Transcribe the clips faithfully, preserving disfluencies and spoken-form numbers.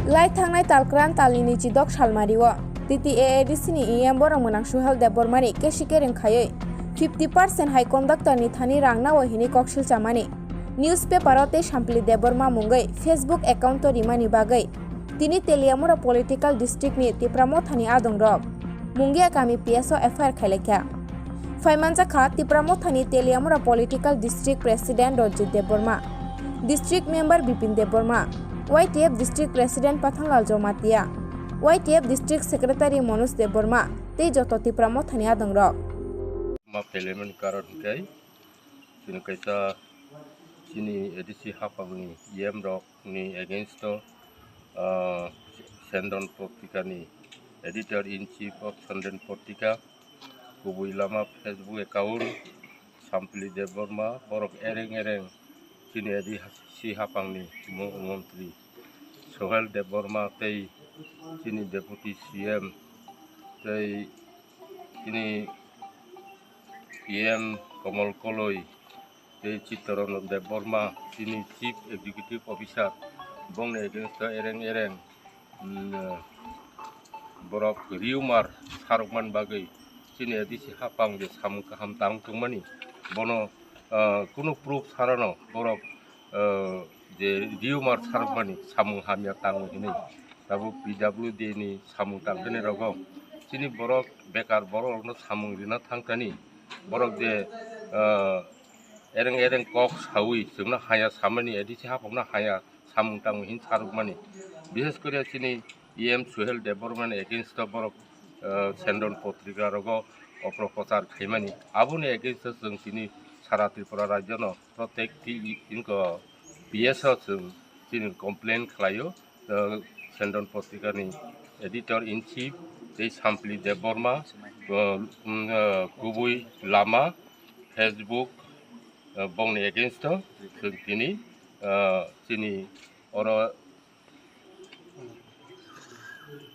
Lai thangnai talkran talni ni chidok salmari o T T A A D C ni E M borok mwnang Suhel Debbarma ni keshi kereng khaiwi fifty percent hai conductor ni thani rang nao hinwi koksil chamani newspaper o tei Sampli Debbarma mungwi Facebook account o rimani bagwi tini Teliamura political district ni Tipra Motha ni adong rok Mungia kami P S o F I R khailaikha. Phaimanjakha Tipra Mothani Teliamura Political District President Ranjit Debbarma, District Member Bipin Debbarma, Y T F District President Pathanlal Jamatia, Y T F District Secretary Manoj Debbarma tei joto Tipra Mothani adongrok. Ma pelemen karon hikai, chini kaisa chini A D C hapangni E M rok ni against o, ah, Sendon Potrika ni editor in chief of Sendon Potrika, kubui lama Facebook account Sampli Debbarma, borok ereng ereng chini A D C hapangni mo-, montri Sohel Debbarma tei chini deputy C M tei chini P M Komol Koloi tei Chittaranjan Debbarma, chini Chief Executive Officer, bongni against o ereng ereng, mm, borok rumor sarokmani bagwi chini A D C hapang je samung kaham tang tongmani, bono, ah, kunu proof sarano borok, ah, je rumor sarokmani samung hamya tango hinwi. Tabuk P W D ni samung tangkani rogo chini borok bekar borok rokno samung rina thangkani borok je, ah, ereng ereng kok sawi chwngno haya samani A D C hapokno haya samung tangwi hin sarwkmani. Bishes kore chini E M Suhel Debbarmani against o borok, ah, Sendon Potrika rogo opropochar khaimani. Aboni against o chwng tini sara Tripura rajyono protek ti inko P S o chwng chini complain khlaio, ah, Sendon Potrika ni editor in chief tei Sampli Debbarma, ah, mm, ah, kubui lama Facebook, ah, bongni against o chwng tini, ah, chini oro,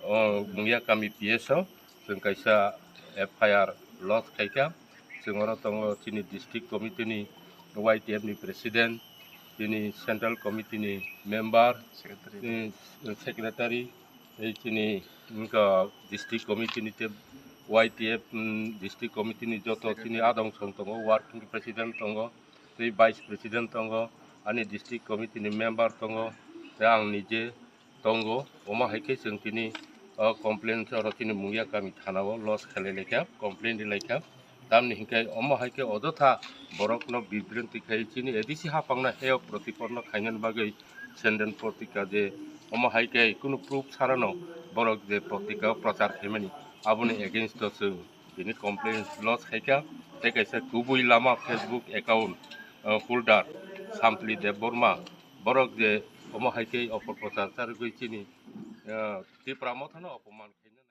o, Mungia kami P S o chwng kaisa F I R lodge khaikha. Chwng oro tongo chini district committee ni Y T F ni president, chini central committee ni member, Secretary. Chini secretary, tei chini wngkha district committee ni tei Y T F, mm, district committee ni joto chini adong song tongo, working president tongo, tei vice president tongo, ani district committee ni member tongo, tei ang nije tongo. Omo hai khe chwng tini o complaint oro chini Mungia kami thana o lodge khlai laikha, complaint ri laikha. Tamni hinkhe omo hai khe ojotha borokno bibrinti khai chini A D C hapangno heyo protiporno khainani bagwi Sendon Potrika je omo hai khe kunu proof sarano borok je potrika o prochar khaimani, aboni against o chwng tini complaint lodge khaikha. Tei kaisa kubui lama Facebook account, uh, holder Sampli Debbarma, borok je omo hai khe opropochar charwgwi chini, uh, Tipra Mothano opoman khainani.